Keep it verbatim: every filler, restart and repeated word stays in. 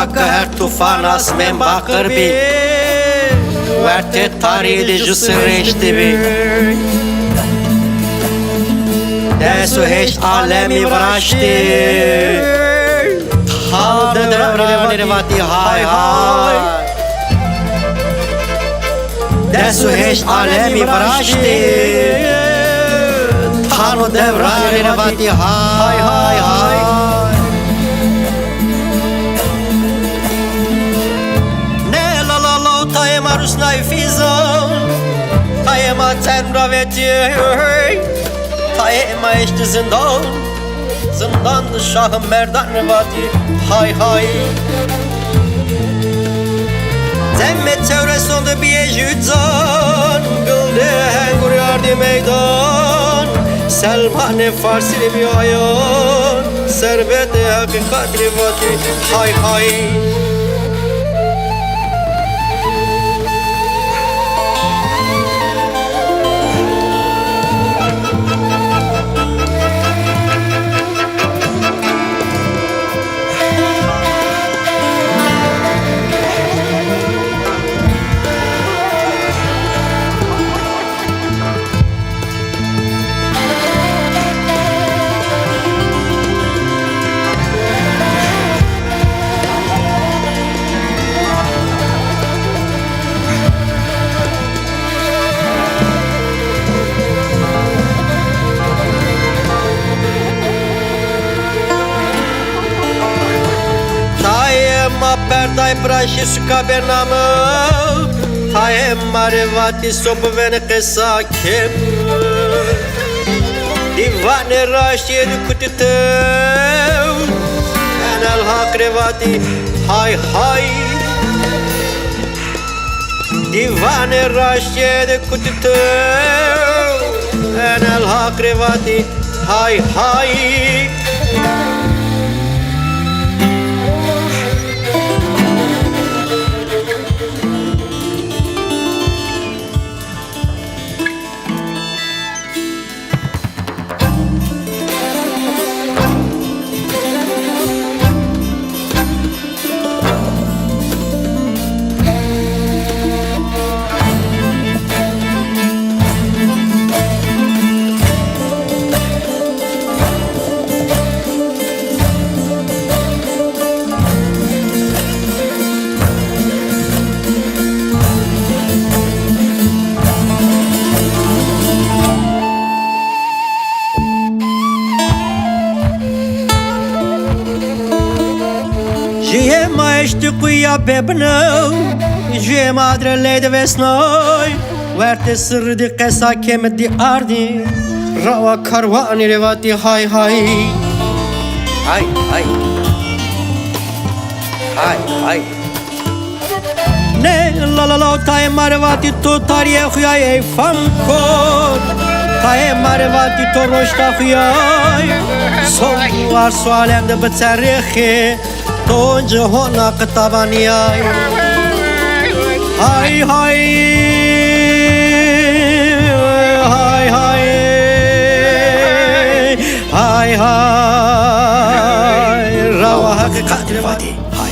Qeher tufan asmên baqir bî, wertê tarî de ju sir reştî bî. Des û heşt alemî viraştî, tano devranê rê vatî hay hay. Des û heşt alemî viraştî, tano devranê rê vatî hay hay. Ne la la la, tayê ma rusnayî fîzan, tayê ma çerm ra vetî, tayê ma eştî zindan. Zindan de şahê merdan rê vatî hay hay. Cemê çewreson de bîyê jû can, gil de hengurî ardî meydan. Selmanê farsî rê bî ayan, serbetê heqîqat rê vatî hay hay. Tayê ma perdayî biraşî suka Bêname, tayê ma rê vatî so bivêne qesa kêm. Dîvanê raştîye de kutî tew, enel Haq rê vatî hay hay. Dîvanê raştîye de kutî tew, enel Haq rê vatî hay hay. Jiyê ma eştî quyuya bêbine, jiyê ma adre leyde vesnay, wertê sirri dî qesa kêmi dî ardî, rawa karwanî rê vatî hay hay. Hay hay. Hay hay. Ne la la la, tayê ma rê vatî to tarîyê xuyay ey fam kon. Tayê ma rê vatî to roşta xuyay. Sol war sualem de biçerêxê. To onci hona qitabanîyay. Hay hay. Hay hay. Hay hay. Rawa heqîqat rê vatî. Hay.